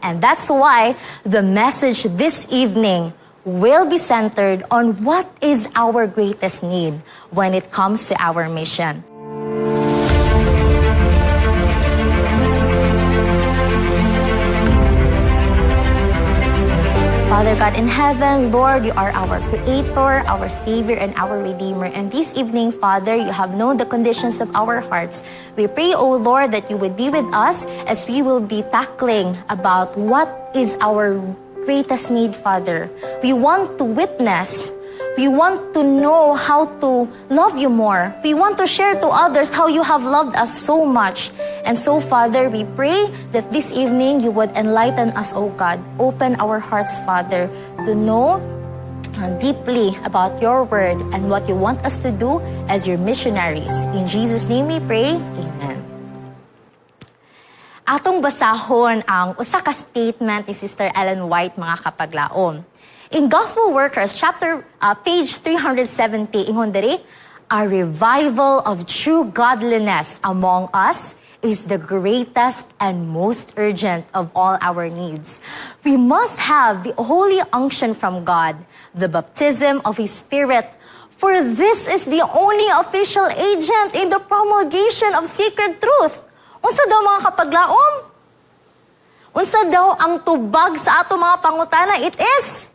And that's why the message this evening will be centered on what is our greatest need when it comes to our mission. Father God in heaven, Lord, you are our Creator, our Savior, and our Redeemer. And this evening, Father, you have known the conditions of our hearts. We pray, O Lord, that you would be with us as we will be tackling about what is our greatest need, Father. We want to witness. We want to know how to love you more. We want to share to others how you have loved us so much. And so, Father, we pray that this evening you would enlighten us, O God. Open our hearts, Father, to know deeply about your word and what you want us to do as your missionaries. In Jesus' name we pray. Amen. Atong basahon ang usa ka statement ni Sister Ellen White, mga kapaglaom. In Gospel Workers, chapter page 370, ingon diri, "A revival of true godliness among us is the greatest and most urgent of all our needs. We must have the holy unction from God, the baptism of His Spirit, for this is the only official agent in the promulgation of secret truth." Unsa daw, mga kapaglaom? Unsa daw ang tubag sa ato mga pangutana? It is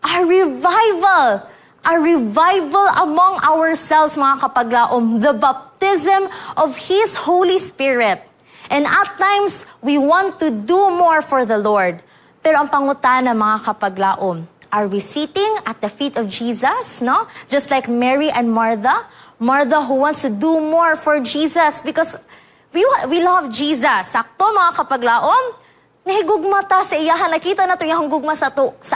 a revival. A revival among ourselves, mga kapaglaom. The baptism of His Holy Spirit. And at times, we want to do more for the Lord. Pero ang pangutana, mga kapaglaom, are we sitting at the feet of Jesus, no? Just like Mary and Martha. Martha, who wants to do more for Jesus because we love Jesus. Sakto, mga kapaglaom? Nahigugma ta sa iyahan, nakita nato iyang gugma sa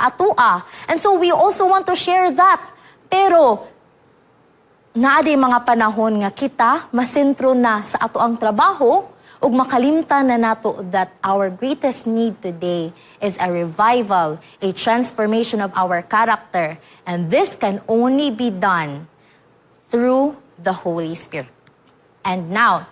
atua. And so we also want to share that. Pero naa di mga panahon nga kita masentro na sa ato ang trabaho ug makalimtan na nato that our greatest need today is a revival, a transformation of our character. And this can only be done through the Holy Spirit. And now,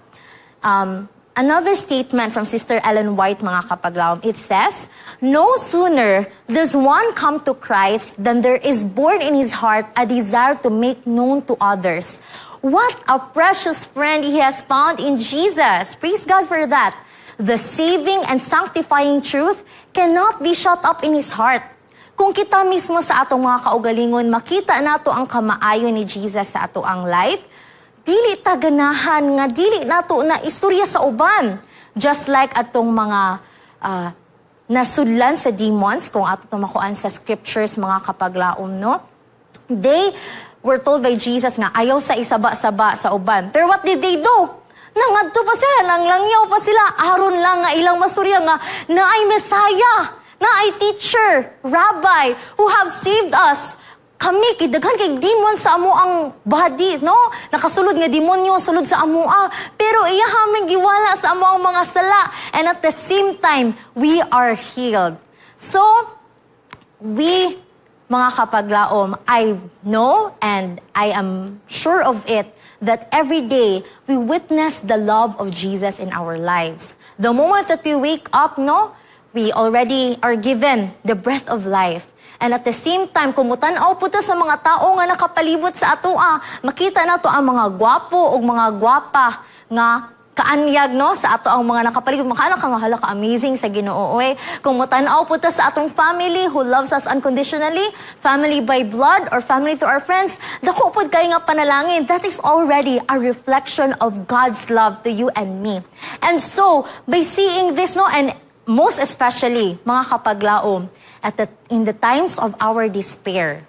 another statement from Sister Ellen White, mga kapaglaom, it says, "No sooner does one come to Christ than there is born in his heart a desire to make known to others what a precious friend he has found in Jesus." Praise God for that. The saving and sanctifying truth cannot be shut up in his heart. Kung kita mismo sa atong mga kaugalingon, makita nato ang kamaayo ni Jesus sa ato ang life, dili ta ganahan nga dili nato na istorya sa uban. Just like atong mga nasudlan sa demons, kung ato makuan sa scriptures, mga kapaglaom, no? They were told by Jesus nga ayaw sa isaba-saba sa uban. Pero what did they do? Nangadto pa sila, nanglangyaw pa sila, aron lang nga ilang masturya nga naay Messiah, naay teacher, rabbi, who have saved us. Kami, kay daghan kay demon sa amo ang body, no? Nakasulod nga demonyo, sulod sa amoa. Pero iya haming giwala sa amo ang mga sala. And at the same time, we are healed. So, we, mga kapaglaom, I know and I am sure of it that every day we witness the love of Jesus in our lives. The moment that we wake up, no, we already are given the breath of life. And at the same time, kung mutan-aw po ta sa mga tao nga nakapalibot sa atoa, makita nato ang mga gwapo ug mga gwapa nga kaanyag, no, sa ato ang mga nakapalibot. Makaana ka nga, "Hala ka amazing sa Ginoo oy." Kung mutan-aw po ta sa atong family who loves us unconditionally, family by blood or family to our friends, dako pod kay nga panalangin. That is already a reflection of God's love to you and me. And so, by seeing this, no, and most especially, mga kapaglaom, in the times of our despair,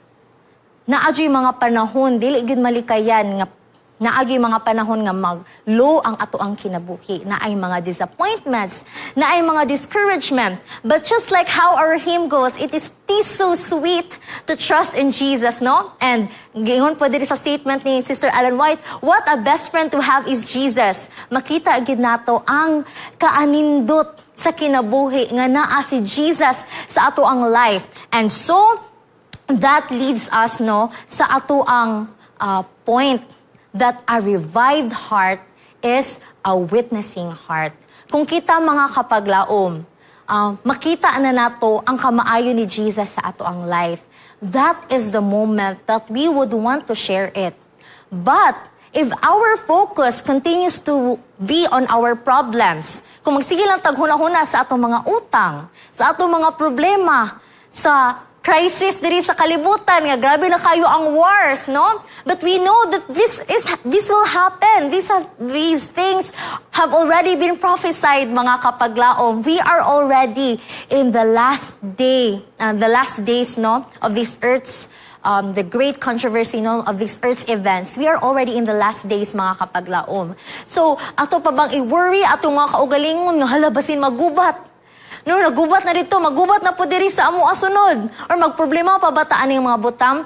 naa juy mga panahon, dili gyud malikayan nga naa gyuy mga panahon nga mag-low ang ato ang kinabuhi, naay mga disappointments, naay mga discouragement. But just like how our hymn goes, it is so sweet to trust in Jesus, no? And giingon po diri sa statement ni Sister Ellen White, "What a best friend to have is Jesus." Makita gid nato ang kaanindot sa kinabuhi nga naa si Jesus sa ato ang life. And so, that leads us, no, sa ato ang point that a revived heart is a witnessing heart. Kung kita, mga kapaglaom, Makita na nato ang kamaayo ni Jesus sa atoang life. That is the moment that we would want to share it. But if our focus continues to be on our problems, kung magsige lang tag huna-huna sa atong mga utang, sa atong mga problema, sa crisis diri sa kalibutan nga grabe na kayo ang wars, no? But we know that this will happen. These things have already been prophesied, mga kapaglaom. We are already in the last day, the last days, no, of this earth's the great controversy, no, of this earth's events. We are already in the last days, mga kapaglaom. So, ato pa bang i-worry atong mga kaugalingon nga hala, basin magubat? No, nagubat na dito, magubat na po diri sa amo asunod. Or magproblema pa ba ta aning mga butang?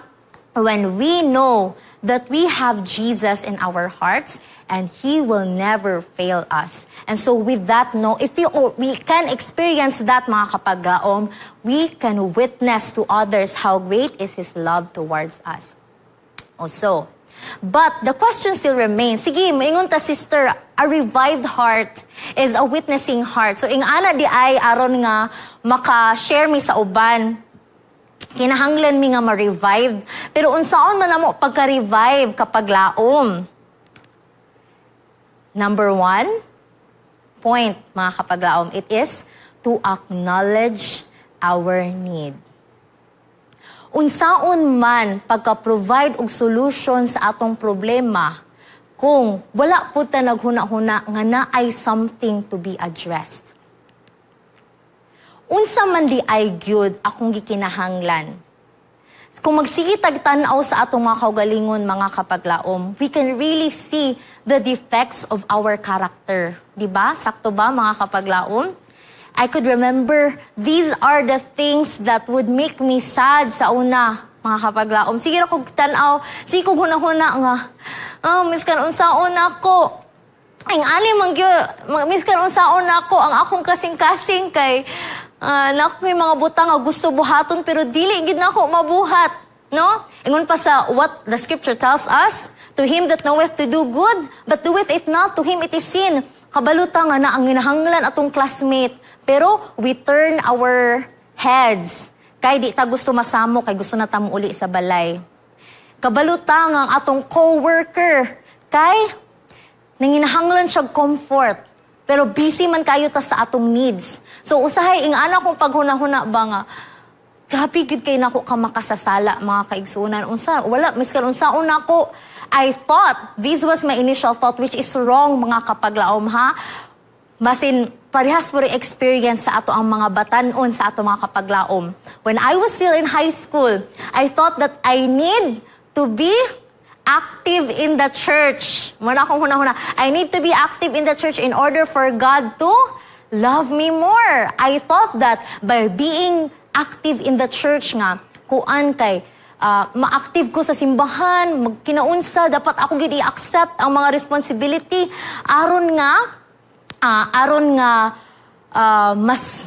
When we know that we have Jesus in our hearts and He will never fail us. And so with that, no, if we can experience that, mga kapaglaom, we can witness to others how great is His love towards us. Also, but the question still remains. Sige, maingon ta, sister, a revived heart is a witnessing heart. So ing-ana diay, aron nga maka-share mi sa uban, kinahanglan mi nga ma-revived. Pero unsaon man namo pagka-revive, kapaglaom? Number one point, mga kapaglaom, it is to acknowledge our need. Unsaon man pagka-provide og solution sa atong problema kung wala po ta naghuna-huna nga naay something to be addressed? Unsa man diay gyud akong gikinahanglan? Kung magsige tag tan-aw sa atong mga kaugalingon, mga kapaglaom, we can really see the defects of our character. Di ba? Sakto ba, mga kapaglaom? I could remember these are the things that would make me sad sa una, mga kapaglaom. Sige ra kog tan-aw, sige kog huna-huna nga, ah, miskan unsaon ako, ang ani man gyud, miskan unsaon nako ang akong kasing-kasing kay na koy mga butang nga gusto buhaton pero dili gid nako mabuhat, no? Ingon pa sa what the scripture tells us, "To him that knoweth to do good but doeth it not, to him it is sin." Kabalo ta nga na ang ginahanglan atong classmate, pero we turn our heads kay di ta gusto masamo, kay gusto na ta uli sa balay. Kabalo ta nga ang atong co-worker kay nanginahanglan siya comfort. Pero busy man kayo ta sa atong needs. So usahay ingana kong paghuna-huna ba nga grabe gid kay nako ka makasasala, mga kaigsunan. Unsa wala miskan unsaon nako. I thought this was my initial thought, which is wrong, mga kapaglaom, ha. Masin parehas po rin experience sa ato ang mga batanon sa ato, mga kapaglaom. When I was still in high school, I thought that I need to be active in the church. Muna akong huna-huna. I need to be active in the church in order for God to love me more. I thought that by being active in the church nga, kuan kay, ma-active ko sa simbahan, magkinaunsa, dapat ako gid i-accept ang mga responsibility aron nga mas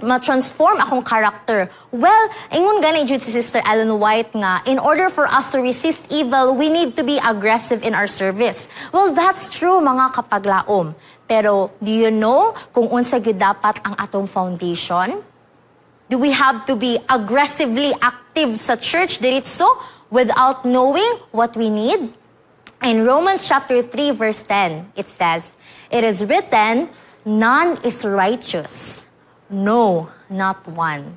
ma-transform akong character. Well, ingon gani jud si Sister Ellen White nga in order for us to resist evil, we need to be aggressive in our service. Well, that's true, mga kapaglaom. Pero do you know kung unsa gyud dapat ang atong foundation? Do we have to be aggressively active sa church diretso without knowing what we need? In Romans chapter 3 verse 10, it says, "It is written, none is righteous. No, not one."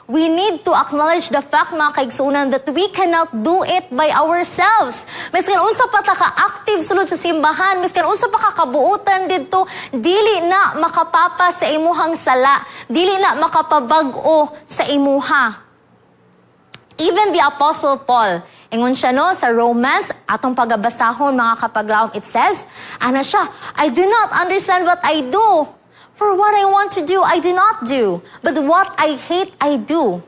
We need to acknowledge the fact, mga kaigsunan, that we cannot do it by ourselves. Miskan unsa pa ta ka-active sulod sa simbahan, miskan unsa pa ka kabuutan didto, dili na makapapa sa imuhang sala, dili na makapabag-o sa imuha. Even the Apostle Paul, ingon siya, no, sa Romans, atong pagabasahon, mga kapaglaom, it says, ana siya, "I do not understand what I do. For what I want to do, I do not do. But what I hate, I do.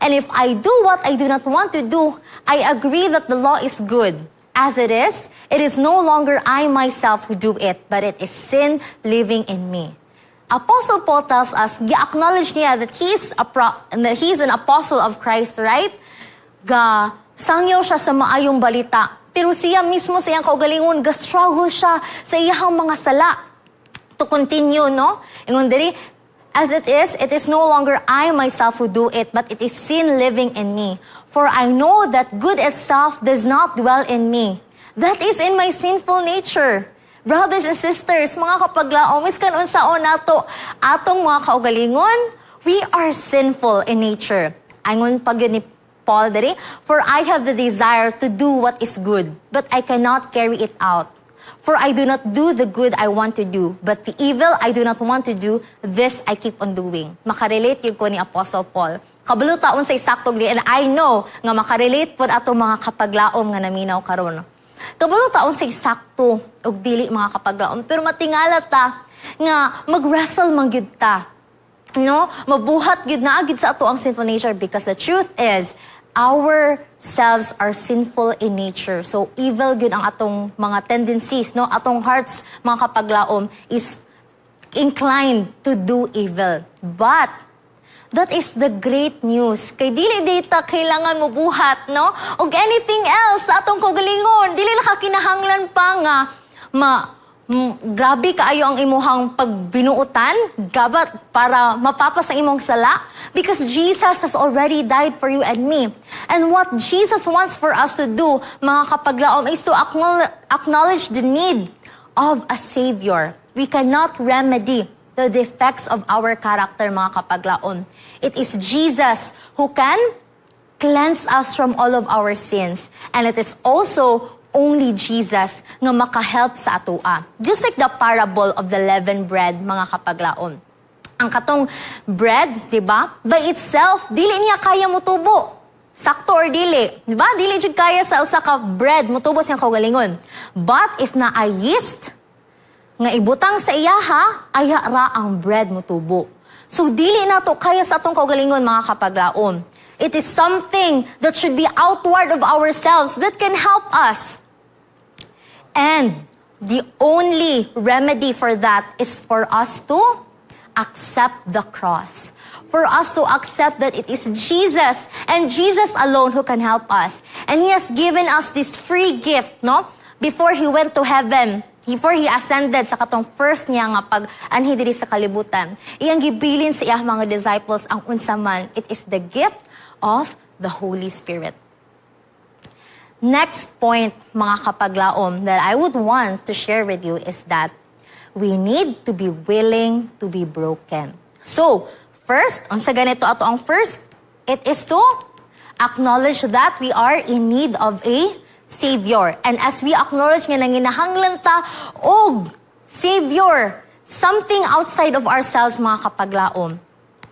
And if I do what I do not want to do, I agree that the law is good. As it is no longer I myself who do it, but it is sin living in me." Apostle Paul tells us, gi-acknowledge niya that he is an apostle of Christ, right? Ga sangyaw siya sa maayong balita. Pero siya mismo sa iyang kaugalingon, ga-struggle siya sa iyang mga sala. To continue, no? Ingon diri, "As it is no longer I myself who do it, but it is sin living in me. For I know that good itself does not dwell in me." That is in my sinful nature. Brothers and sisters, mga kapaglaom, miskan unsaon nato atong mga kaugalingon, we are sinful in nature. Ingon pa gyud ni Paul diri, "For I have the desire to do what is good, but I cannot carry it out. For I do not do the good I want to do, but the evil I do not want to do, this I keep on doing." Makarelate gyud ko ni Apostle Paul. Kabalo ta unsay sakto di, and I know nga makarelate pod atong mga kapaglaom nga naminaw karon. Kabalo ta unsay sakto ug dili, mga kapaglaom, pero matingala ta nga mag-wrestle man gyud ta, no? Mabuhat gyud na gyud sa ato ang sinful nature because the truth is ourselves are sinful in nature. So evil gyud ang atong mga tendencies, no? Atong hearts, mga kapaglaom, is inclined to do evil. But that is the great news. Kay dili data kailangan mo buhat, no? Og anything else sa atong kaugalingon, dili lang ka kinahanglan pa nga grabe kaayo ang imuhang pagbinuutan gabat para mapapas ang imong sala because Jesus has already died for you and me. And what Jesus wants for us to do, mga kapaglaom, is to acknowledge the need of a Savior. We cannot remedy the defects of our character, mga kapaglaom. It is Jesus who can cleanse us from all of our sins. And it is also only Jesus nga makahelp sa atoa. Just like the parable of the leavened bread, mga kapaglaom. Ang katong bread, di ba? By itself, dili niya kaya mutubo. Sakto or dili? Di ba? Dili jud kaya sa usa ka bread mutubo siyang kaugalingon. But if naay yeast nga ibutang sa iyaha, aya ra ang bread mutubo. So dili nato kaya sa atong kaugalingon, mga kapaglaom. It is something that should be outward of ourselves that can help us. And the only remedy for that is for us to accept the cross. For us to accept that it is Jesus and Jesus alone who can help us. And He has given us this free gift, no? Before He went to heaven, before He ascended sa katong first niya nga pag anhi diri sa kalibutan, iyang gibilin sa iyang mga disciples ang unsa man, it is the gift of the Holy Spirit. Next point, mga kapaglaom, that I would want to share with you is that we need to be willing to be broken. So, first, unsa ganito ato ang first, it is to acknowledge that we are in need of a Savior. And as we acknowledge nga nanginahanglan ta og Savior, something outside of ourselves, mga kapaglaom,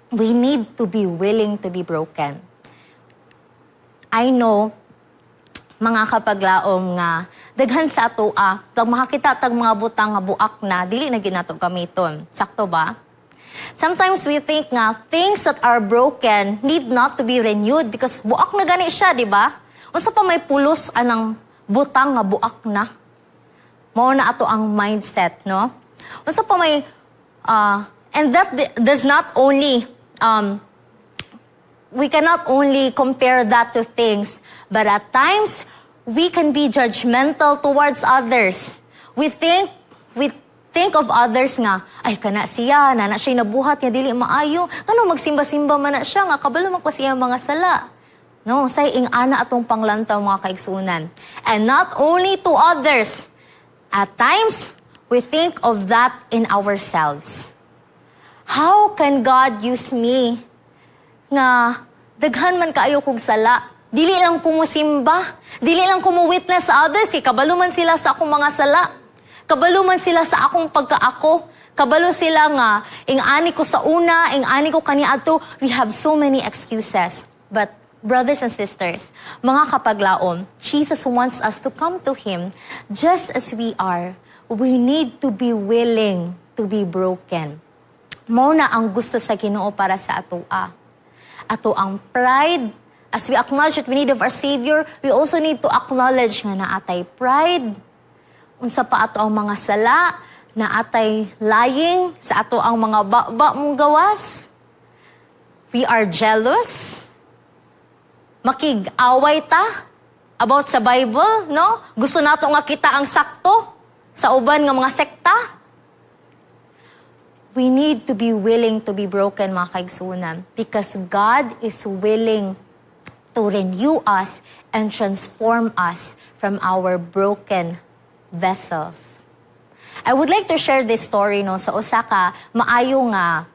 we need to be willing to be broken. I know, mga kapaglaom, nga daghan sa atoa pag makakita tag mga butang nga buak na, dili na gyud nato gamiton. Sakto ba? Sometimes we think nga things that are broken need not to be renewed because buak na gani siya, di ba? Unsa pa may pulos anang butang nga buak na? Mao na ato ang mindset, no? Unsa pa may and that does not only we cannot only compare that to things, but at times we can be judgmental towards others. We think of others nga, "Ay, kana siya, naa na siya nabuhat nga dili maayo. Ngano magsimba-simba man na siya nga kabalo man ko siya mga sala?" No, say ing-ana atong panglantaw, mga kaigsunan. And not only to others, at times we think of that in ourselves. "How can God use me nga daghan man kaayo kog sala? Dili lang ko musimba, dili lang ko mo witness sa others kay kabalo man sila sa akong mga sala. Kabalo man sila sa akong pagkaako. Kabalo sila nga ing-ani ko sa una, ing-ani ko kaniadto." We have so many excuses. But brothers and sisters, mga kapaglaom, Jesus wants us to come to Him just as we are. We need to be willing to be broken. Mao na ang gusto sa Ginoo para sa atoa. Ato ang pride, as we acknowledge that we need of our Savior, we also need to acknowledge nga naatay pride, unsa pa ato ang mga sala, naatay lying sa ato ang mga baba mong gawas. We are jealous. Makig-away ta about sa Bible, no? Gusto nato nga kita ang sakto sa uban nga mga sekta. We need to be willing to be broken, mga kaigsunan, because God is willing to renew us and transform us from our broken vessels. I would like to share this story, no, sa usa ka maayo nga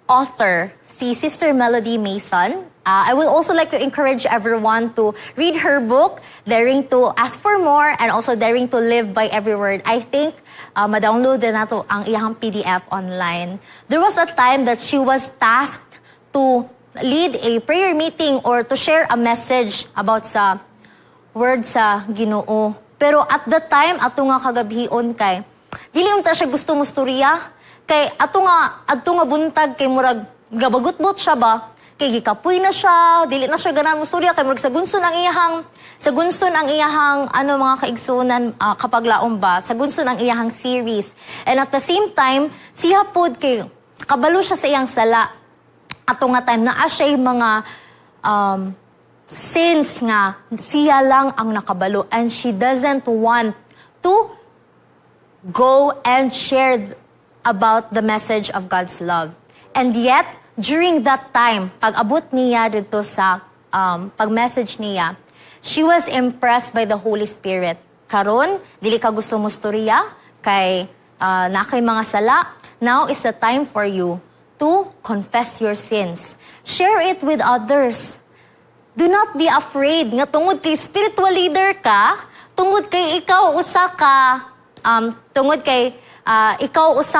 author, si Sister Melody Mason. I would also like to encourage everyone to read her book, Daring to Ask for More, and also Daring to Live by Every Word. I think ma-download din nato ang iyang PDF online. There was a time that she was tasked to lead a prayer meeting or to share a message about sa word sa Ginoo. Pero at the time, ato nga kagabhion kay dili unta siya gusto mustorya kay ato nga buntag kay murag gabagutbot siya ba, kay gikapoy na siya, dili na siya ganahan mustorya kay murag sa gunson ang iyahang ano, mga kaigsunan, kapaglaom ba, sa gunson ang iyahang series. And at the same time, siya pod kay kabalo siya sa iyang sala. Ato nga time, naa siya mga sins nga siya lang ang nakabalo and she doesn't want to go and share about the message of God's love. And yet, during that time, pag-abot niya dito sa pag-message niya, she was impressed by the Holy Spirit. Karon, dili ka gusto mustorya, kay naa kay mga sala, now is the time for you to confess your sins. Share it with others. Do not be afraid nga tungod kay spiritual leader ka, tungod kay ikaw usa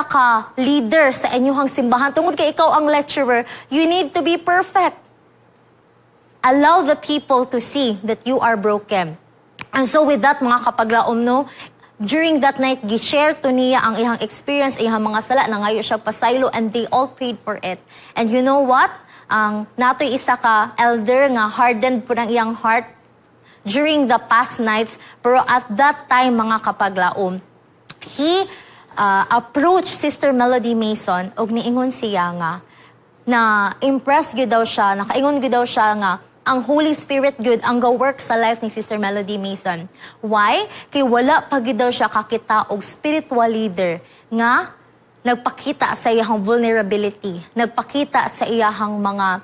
ka leader sa inyong simbahan, tungod kay ikaw ang lecturer, you need to be perfect. Allow the people to see that you are broken. And so with that, mga kapaglaom, no, during that night, gi-share to niya ang iyang experience, iyang mga sala, nangayo siya pasaylo, and they all prayed for it. And you know what? Ang natoy isa ka elder nga hardened po ng iyang heart during the past nights, pero at that time, mga kapaglaom, he approached Sister Melody Mason ug niingon siya nga na impressed gyud daw siya, nakaingon gyud daw siya nga ang Holy Spirit gyud ang ga-work sa life ni Sister Melody Mason. Why? Kay wala pa gyud daw siya kakita og spiritual leader nga nagpakita sa iyang vulnerability, nagpakita sa iyang mga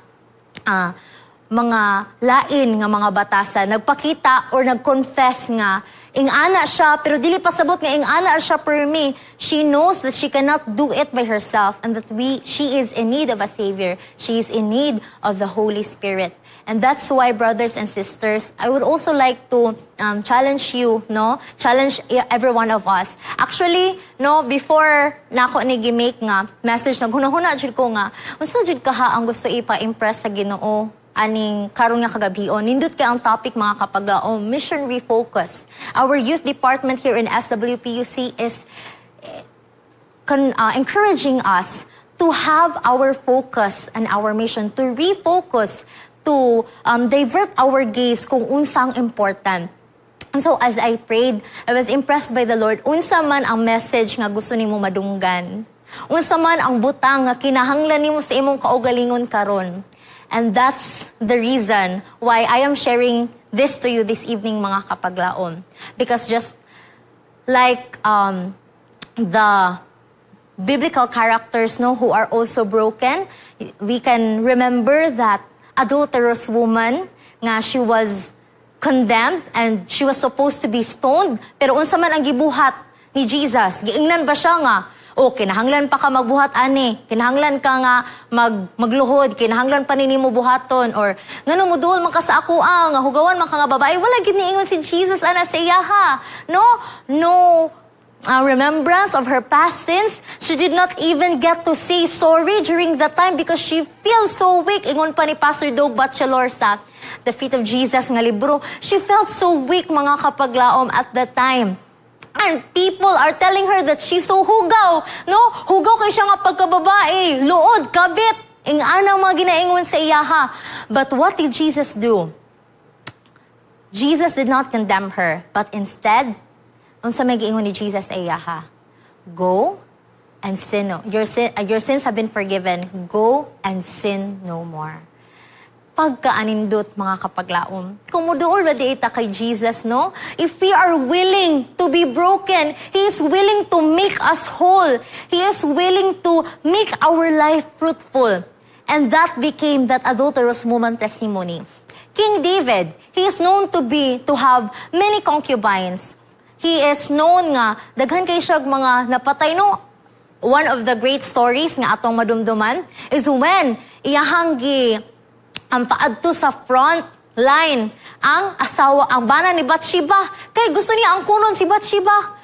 lain nga mga batasan, nagpakita or nag-confess nga ing-ana siya, pero dili pasabot nga ing-ana siya permi. She knows that she cannot do it by herself and that we she is in need of a savior. She is in need of the Holy Spirit. And that's why, brothers and sisters, I would also like to challenge you, no? Challenge every one of us. Actually, no, before nako ni gi-make nga message, naghuna-huna jud ko nga, unsa jud kaha ang gusto ipa-impress sa Ginoo aning karon nga kagabhion? Nindot kay ang topic, mga kapaglaom, mission refocus. Our youth department here in SWPUC is encouraging us to have our focus and our mission, to refocus, to divert our gaze kung unsang important. And so as I prayed, I was impressed by the Lord, unsa man ang message nga gusto nimo madunggan? Unsa man ang butang nga kinahanglan nimo sa imong kaugalingon karon? And that's the reason why I am sharing this to you this evening, mga kapaglaom. Because just like the biblical characters, no, who are also broken, we can remember that adulterous woman nga she was condemned and she was supposed to be stoned, pero unsa man ang gibuhat ni Jesus? Giingnan ba siya nga, "Oh, kinahanglan pa ka magbuhat ani, kinahanglan ka nga magluhod, kinahanglan pa nimo buhaton," or "Ngano moduol man ka sa ako nga hugawan man ka nga babae"? Wala gid niingon si Jesus ana sa iyaha, no? No remembrance of her past sins. She did not even get to say sorry during that time because she feels so weak. Ingon pa ni Pastor Doug Bachelor sa The Feet of Jesus nga libro, she felt so weak, mga kapaglaom, at that time. And people are telling her that she's so hugaw. No? Hugaw kay siya nga pagkababae. Luod, kabit. Ing-anang mga ginaingon sa iyaha. But what did Jesus do? Jesus did not condemn her, but instead, unsa may giingon ni Jesus sa iyaha? "Go and sin. No. Your sins have been forgiven. Go and sin no more." Pagkaanindot, mga kapaglaom. Kung muduol ba diay ta kay Jesus, no? If we are willing to be broken, He is willing to make us whole. He is willing to make our life fruitful. And that became that adulterous woman testimony. King David, he is known to have many concubines. He is known nga daghan kay siya mga napatay, no? One of the great stories nga atong madumduman is when iyahang gi ang paadto sa front line ang asawa, ang bana ni Bathsheba, kay gusto niya ang kunon si Bathsheba.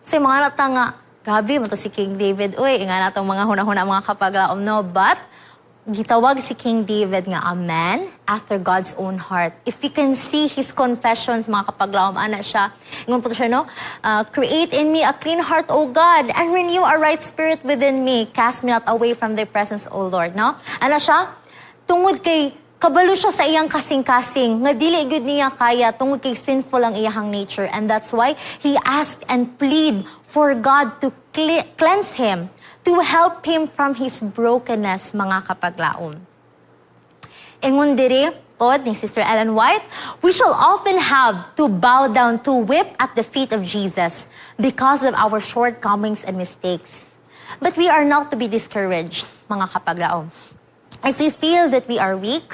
Sa mga nata nga, "Grabe mo to si King David, uy," nga natong mga huna-huna, mga kapaglaom, no? But gitawag si King David nga a man after God's own heart. If we can see his confessions, mga kapaglaom, ana siya. Ingon po to siya, no? "Create in me a clean heart, O God, and renew a right spirit within me. Cast me not away from thy presence, O Lord," no? Ana siya? Tungod kay kabalo siya sa iyang kasing-kasing, nga dili gyud niya kaya tungod kay sinful ang iyahang nature. And that's why he asked and plead for God to cleanse him, to help him from his brokenness, mga kapaglaom. Ingon diri, pod ni Sister Ellen White, we shall often have to bow down to weep at the feet of Jesus because of our shortcomings and mistakes. But we are not to be discouraged, mga kapaglaom. If we feel that we are weak,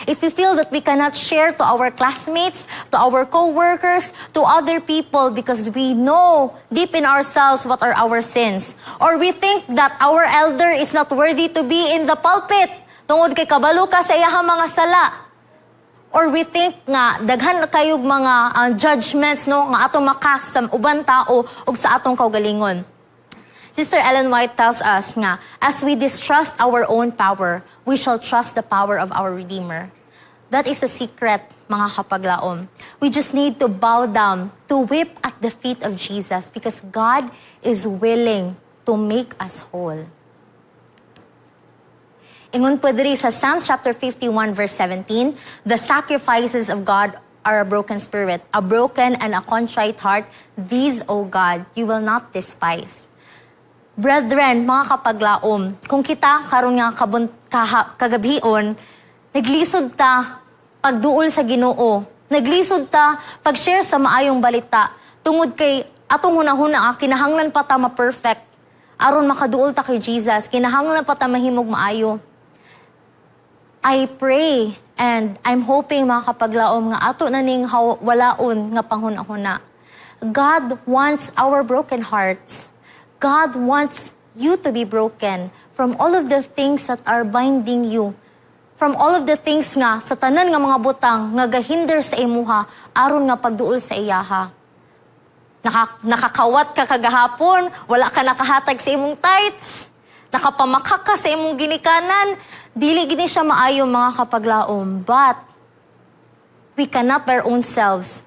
if we feel that we cannot share to our classmates, to our co-workers, to other people because we know deep in ourselves what are our sins, or we think that our elder is not worthy to be in the pulpit, tungod kay kabalo ka sa iyahang mga sala, or we think nga daghan kayog mga judgments, no, nga atong ma-cast sa uban tao ug sa atong kaugalingon. Sister Ellen White tells us nga, as we distrust our own power, we shall trust the power of our Redeemer. That is the secret, mga kapaglaom. We just need to bow down, to weep at the feet of Jesus because God is willing to make us whole. Ingon po diri sa Psalms chapter 51 verse 17, "The sacrifices of God are a broken spirit, a broken and a contrite heart, these, O God, you will not despise." Brethren, mga kapaglaom, kung kita karon nga kagabion, naglisod ta pagduol sa Ginoo, naglisod ta pag-share sa maayong balita, tungod kay atong hunahuna kinahanglan pa ta ma-perfect aron makaduol ta kay Jesus, kinahanglan pa ta mahimog maayo. I pray and I'm hoping, mga kapaglaom, nga ato na ning walaon nga panghuna-huna. God wants our broken hearts. God wants you to be broken from all of the things that are binding you. From all of the things nga sa tanan nga mga butang nga gahinder sa imuha aron nga pagduol sa iyaha. Nakakawat ka kagahapon, wala ka nakahatag sa imong tithes, nakapamakak ka sa imong ginikanan, dili gini siya maayo, mga kapaglaom. But we cannot by our own selves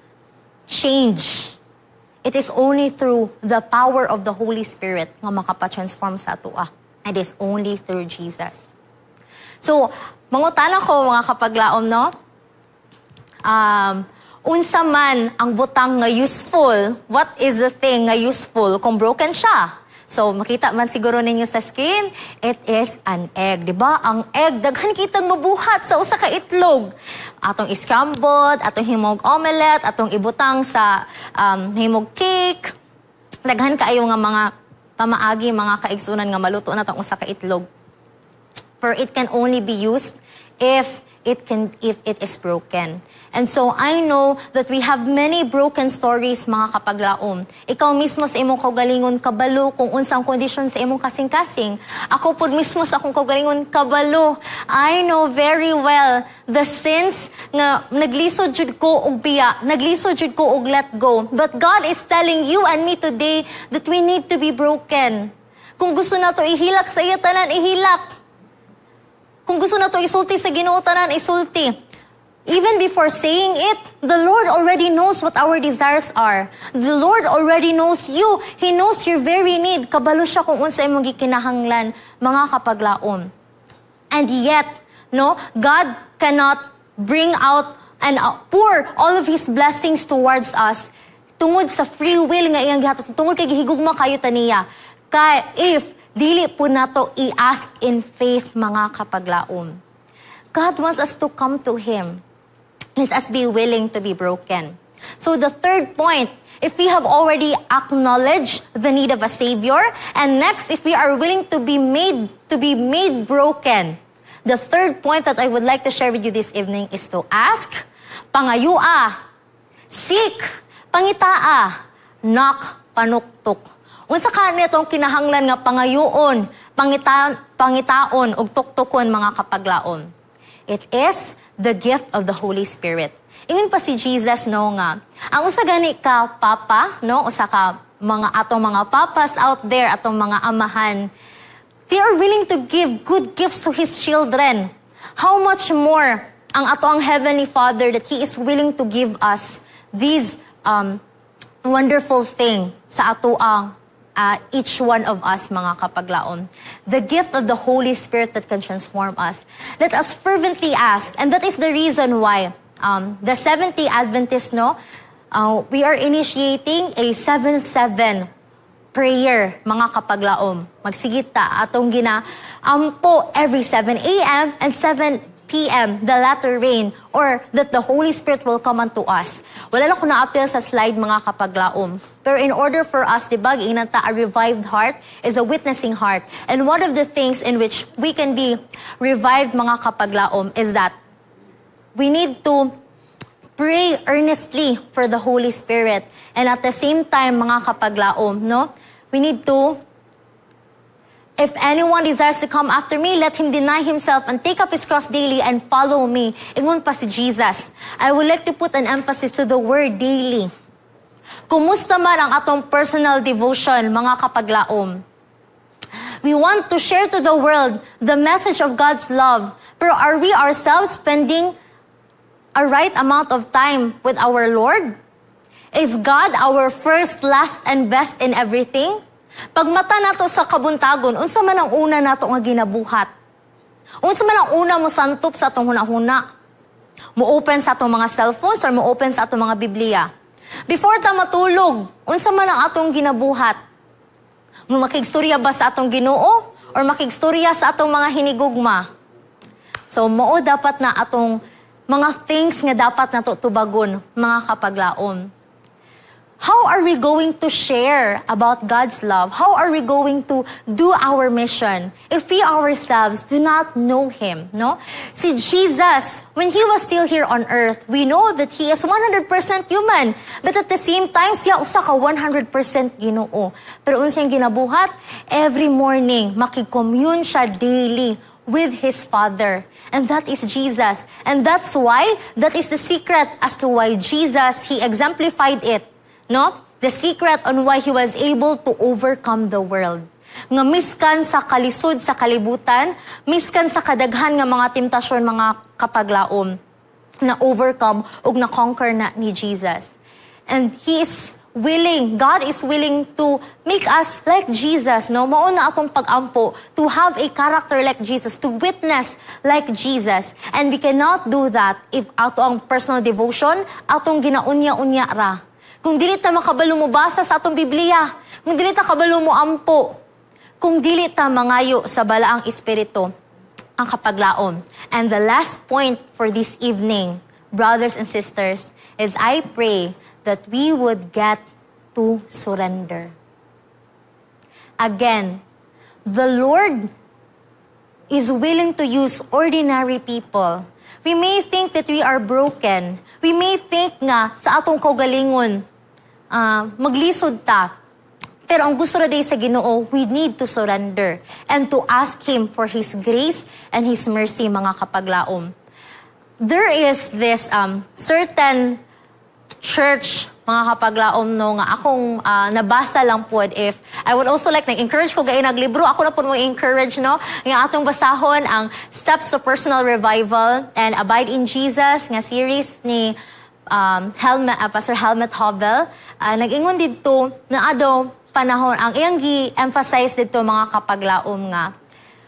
change. It is only through the power of the Holy Spirit nga makapa-transform sa atoa. It is only through Jesus. So, mangutana ko, mga kapaglaom, no? Unsa man ang butang nga useful? What is the thing nga useful kung broken siya? So, makita man siguro ninyo sa screen, it is an egg, di ba? Ang egg, daghan kitang mabuhat sa usa ka itlog. Atong scrambled, atong himog omelette, atong ibutang sa himog cake. Daghan kaayo nga mga pamaagi, mga kaigsunan, nga maluto na tong usa ka itlog. For it can only be used if it is broken. And so I know that we have many broken stories, mga kapaglaom. Ikaw mismo sa imong kaugalingon kabalo kung unsa ang kondisyon sa imong kasing-kasing. Ako pud mismo sa akong kaugalingon kabalo. I know very well the sins nga naglisod jud ko og biya, naglisod jud ko og let go. But God is telling you and me today that we need to be broken. Kung gusto nato ihilak sa iya tanan, ihilak. Kung gusto nato isulti sa Ginoo tanan, isulti. Even before saying it, the Lord already knows what our desires are. The Lord already knows you. He knows your very need. Kabalo siya kung unsa imong gikinahanglan, mga kapaglaom. And yet, no, God cannot bring out and pour all of His blessings towards us tungod sa free will nga iyang gihatag, tungod kay gihigugma kayo ta niya. Kay if dili po nato i-ask in faith, mga kapaglaom. God wants us to come to Him. Let us be willing to be broken. So the third point, if we have already acknowledged the need of a Savior, and next, if we are willing to be made broken, the third point that I would like to share with you this evening is to ask, pangayua, seek, pangitaa, knock, panuktok. Unsa ka nitong kinahanglan nga pangayoon, pangitaon ug tuktukon, mga kapaglaom? It is the gift of the Holy Spirit. Ingon pa si Jesus, no, nga ang usa gani ka papa, no, usa ka mga atong mga papas out there, atong mga amahan, they are willing to give good gifts to His children. How much more ang ato ang Heavenly Father, that He is willing to give us these wonderful thing sa ato ang each one of us, mga kapaglaom. The gift of the Holy Spirit that can transform us. Let us fervently ask, and that is the reason why the Seventh-day Adventists, no, we are initiating a 7-7 prayer, mga kapaglaom. Magsige ta, atong gina ampo every 7 a.m. and 7 p.m., the latter rain, or that the Holy Spirit will come unto us. Wala lang ko na-appeal sa slide, mga kapaglaom. Pero in order for us, di ba, giingnan ta, a revived heart is a witnessing heart. And one of the things in which we can be revived, mga kapaglaom, is that we need to pray earnestly for the Holy Spirit. And at the same time, mga kapaglaom, no, we need to, "If anyone desires to come after me, let him deny himself and take up his cross daily and follow me." Ingon pa si Jesus. I would like to put an emphasis to the word "daily." Kumusta man ang atong personal devotion, mga kapaglaom? We want to share to the world the message of God's love. Pero are we ourselves spending a right amount of time with our Lord? Is God our first, last, and best in everything? Pagmata nato sa kabuntagon, unsa man ang una nato nga ginabuhat? Unsa man ang una mo santop sa atong hunahuna? Mo-open sa atong mga cellphones or mo-open sa atong mga Biblia? Before ta matulog, unsa man ang atong ginabuhat? Mo makigstorya ba sa atong Ginoo or makigstorya sa atong mga hinigugma? So mao dapat na atong mga things nga dapat nato tubagon, mga kapaglaom. How are we going to share about God's love? How are we going to do our mission if we ourselves do not know Him, no? Si Jesus, when He was still here on earth, we know that He is 100% human. But at the same time, siya usa ka 100% Ginoo. Pero unsay ginabuhat? Every morning, makig-commune siya daily with His Father. And that is Jesus. And that's why, that is the secret as to why Jesus, He exemplified it. No? The secret on why He was able to overcome the world. Nga miskan sa kalisod sa kalibutan, miskan sa kadaghan nga mga temptasyon, mga kapaglaom, na overcome ug na conquer na ni Jesus. And He is willing, God is willing to make us like Jesus, no? Mao na atong pag-ampo to have a character like Jesus, to witness like Jesus. And we cannot do that if ato ang personal devotion, atong ginaunya-unya ra. Kung dili ta makabalo mo basa sa atong Biblia, kung dili ta kabalo mo ampo, kung dili ta mangayo sa Balaang Espiritu, ang kapaglaom. And the last point for this evening, brothers and sisters, is I pray that we would get to surrender. Again, the Lord is willing to use ordinary people. We may think that we are broken. We may think nga sa atong kaugalingon, maglisod ta. Pero ang gusto ra diay sa Ginoo, we need to surrender and to ask Him for His grace and His mercy, mga kapaglaom. There is this certain church, mga kapaglaom, no, nga akong nabasa lang pod. If I would also like nag-encourage ko gay naglibro ako na pod mo encourage, no, nga atong basahon ang Steps to Personal Revival and Abide in Jesus nga series ni Pastor Helmut Hobel. Nag-ingon didto na ado panahon ang iyang gi-emphasize didto, mga kapaglaom, nga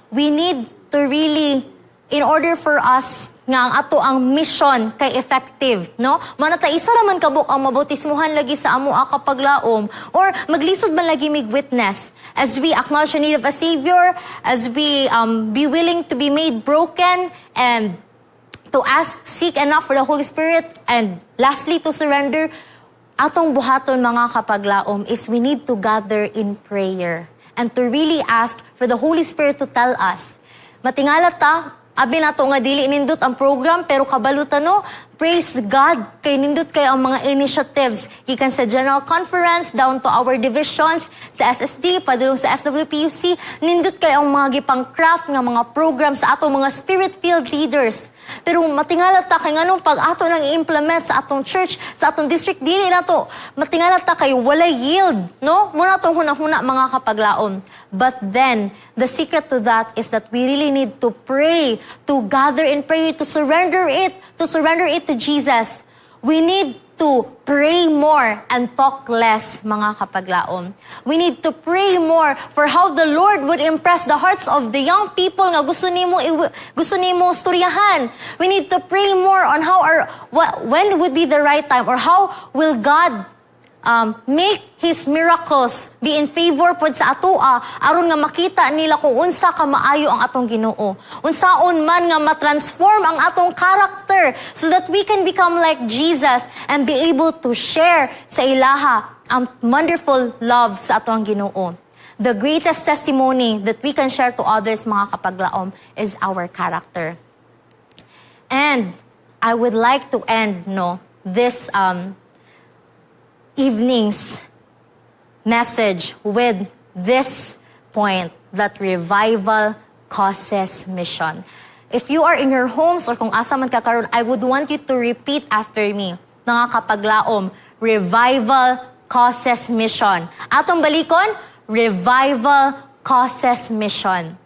we need to really, in order for us nga ang ato ang mission kay effective, no, manata isa ra man kabuk ang mabautismuhan lagi sa amo a kapaglaom or maglisod man lagi mig witness. As we acknowledge the need of a Savior, as we be willing to be made broken and to ask, seek enough for the Holy Spirit, and lastly, to surrender, atong buhaton, mga kapaglaom, is we need to gather in prayer and to really ask for the Holy Spirit to tell us. Matingala ta, abi nato nga dili nindot ang program, pero kabalo ta, no, praise God kay nindot kay ang mga initiatives gikan sa General Conference down to our divisions sa SSD padulong sa SWPUC. Nindot kay ang mga gipang craft nga mga program sa atong mga spirit-filled leaders. Pero matingala ta kay nganong pag ato nang i-implement sa atong church, sa atong district, dili nato, matingala ta kay walay yield, no? Mao na atong hunahuna, mga kapaglaom. But then, the secret to that is that we really need to pray, to gather in prayer, to surrender it to Jesus. We need to pray more and talk less, mga kapaglaom. We need to pray more for how the Lord would impress the hearts of the young people nga gusto nimo storyahan. We need to pray more on how our what, when would be the right time or how will God make His miracles be in favor pod sa atoa aron nga makita nila kung unsa ka maayo ang atong Ginoo. Unsaon man nga matransform ang atong character so that we can become like Jesus and be able to share sa ilaha ang wonderful love sa atong Ginoo. The greatest testimony that we can share to others, mga kapaglaom, is our character. And I would like to end, no, this evening's message with this point, that revival causes mission. If you are in your homes or kung asa man ka karon, I would want you to repeat after me. Mga kapaglaom, revival causes mission. Atong balikon, revival causes mission.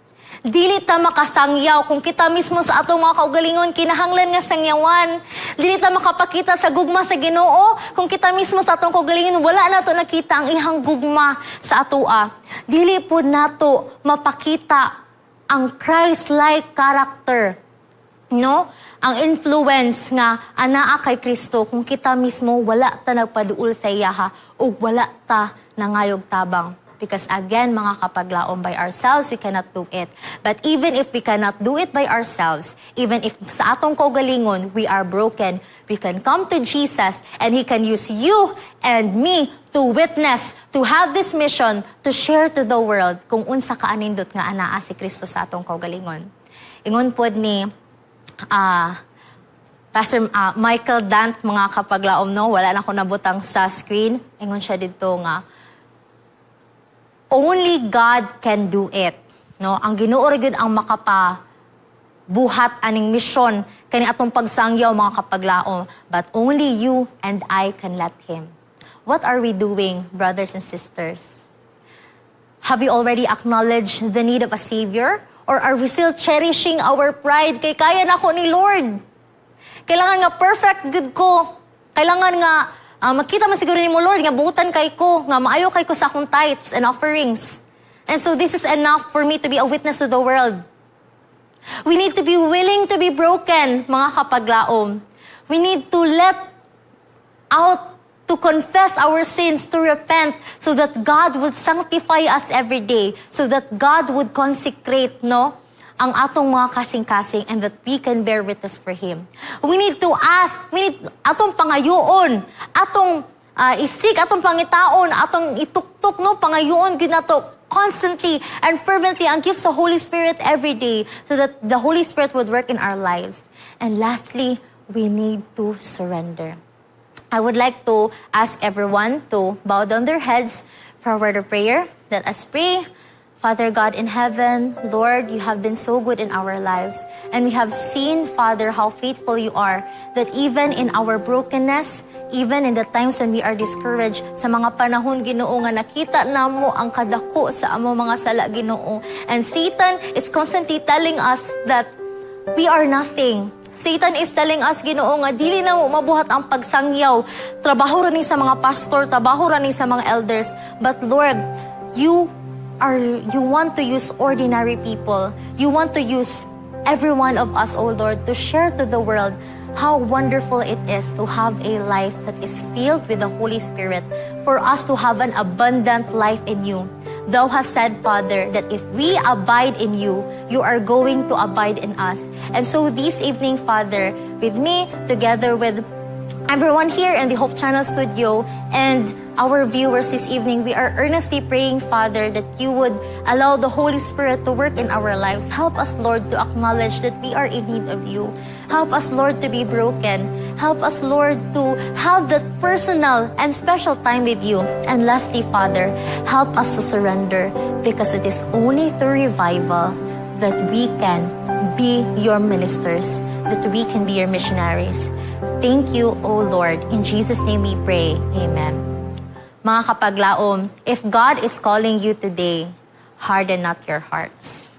Dili ta makasangyaw kung kita mismo sa atong mga kaugalingon kinahanglan nga sangyawan. Dili ta makapakita sa gugma sa Ginoo kung kita mismo sa atong kaugalingon wala nato nakita ang iyang gugma sa atoa. Dili pud nato mapakita ang Christ-like character, no? Ang influence nga anaa kay Kristo kung kita mismo wala ta nagpaduol sa iyaha ug wala ta nangayog tabang. Because again, mga kapaglaom, by ourselves, we cannot do it. But even if we cannot do it by ourselves, even if sa atong kaugalingon, we are broken, we can come to Jesus and He can use you and me to witness, to have this mission, to share to the world kung unsa kaanindot nga anaa si Kristo sa atong kaugalingon. Ingon pod ni Pastor Michael Dant, mga kapaglaom, no, wala na ko nabutang sa screen. Ingon siya dito nga, only God can do it. No? Ang Ginoo ra gyud ang makapa buhat aning misyon kani atong pagsangyaw, mga kapaglaom, but only you and I can let Him. What are we doing, brothers and sisters? Have you already acknowledged the need of a savior, or are we still cherishing our pride kay kaya nako ni Lord? Kailangan nga perfect gud ko, kailangan nga makita man siguro nimo, Lord, nga buutan kay ko, nga maayo kay ko sa akong tithes and offerings, and so this is enough for me to be a witness to the world. We need to be willing to be broken, mga kapaglaom. We need to let out, to confess our sins, to repent, so that God would sanctify us every day, so that God would consecrate, no, ang atong mga kasing-kasing and that we can bear witness for Him. We need to ask, we need atong pangayoon, atong i-seek, atong pangitaon, atong ituktok, no, pangayoon gyud nato constantly and fervently ang gifts sa Holy Spirit every day so that the Holy Spirit would work in our lives. And lastly, we need to surrender. I would like to ask everyone to bow down their heads for a word of prayer. Let us pray. Father God in heaven, Lord, you have been so good in our lives. And we have seen, Father, how faithful you are. That even in our brokenness, even in the times when we are discouraged, sa mga panahon, Ginoo, nga nakita namo ang kadako sa among mga sala, Ginoo. And Satan is constantly telling us that we are nothing. Satan is telling us, Ginoo, nga dili namo mabuhat ang pagsangyaw. Trabaho ra ni sa mga pastor, trabaho ra ni sa mga elders. But Lord, you want to use ordinary people. You want to use every one of us, O Lord, to share to the world how wonderful it is to have a life that is filled with the Holy Spirit, for us to have an abundant life in you. Thou hast said, Father, that if we abide in you, you are going to abide in us. And so this evening, Father, with me, together with everyone here in the Hope Channel studio and our viewers this evening, we are earnestly praying, Father, that you would allow the Holy Spirit to work in our lives. Help us, Lord, to acknowledge that we are in need of you. Help us, Lord, to be broken. Help us, Lord, to have that personal and special time with you. And lastly, Father, help us to surrender, because it is only through revival that we can be your ministers, that we can be your missionaries. Thank you, O Lord. In Jesus' name we pray. Amen. Mga kapaglaom, if God is calling you today, harden not your hearts.